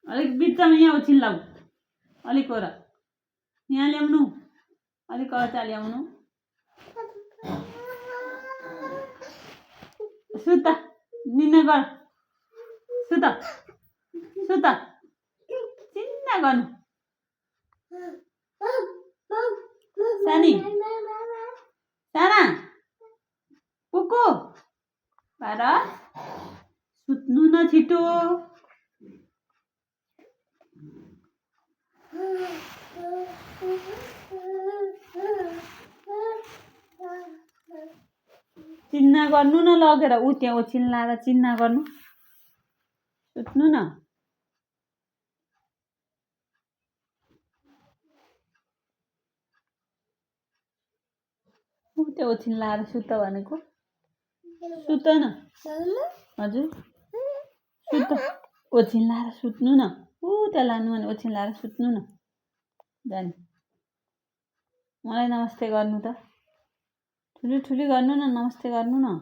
अलिक बिचमा यहाँ ओछिल्लाऊ अलिक ओर यहाँ ल्याउनु अलिक अचा ल्याउनु सुत निन्ना गर सुत सुत चिन्ना गर्नु सानी साना कुकु भारत सुत्नु न छिटो चिन्ना गर्नु न लगेर ऊ त्यहाँ ओछिल्लाएर चिन्ना गर्नु सुत्नु न ऊ त्यो ओछिल्लाएर सुत भनेको सुत न हजुर सुत ओछिल्लाएर सुत्नु न ऊ त्यहाँ लानु भने ओछिल्लाएर सुत्नु न जाने मलाई नमस्ते गर्नु त ठुली ठुली गर्नु न नमस्ते गर्नु न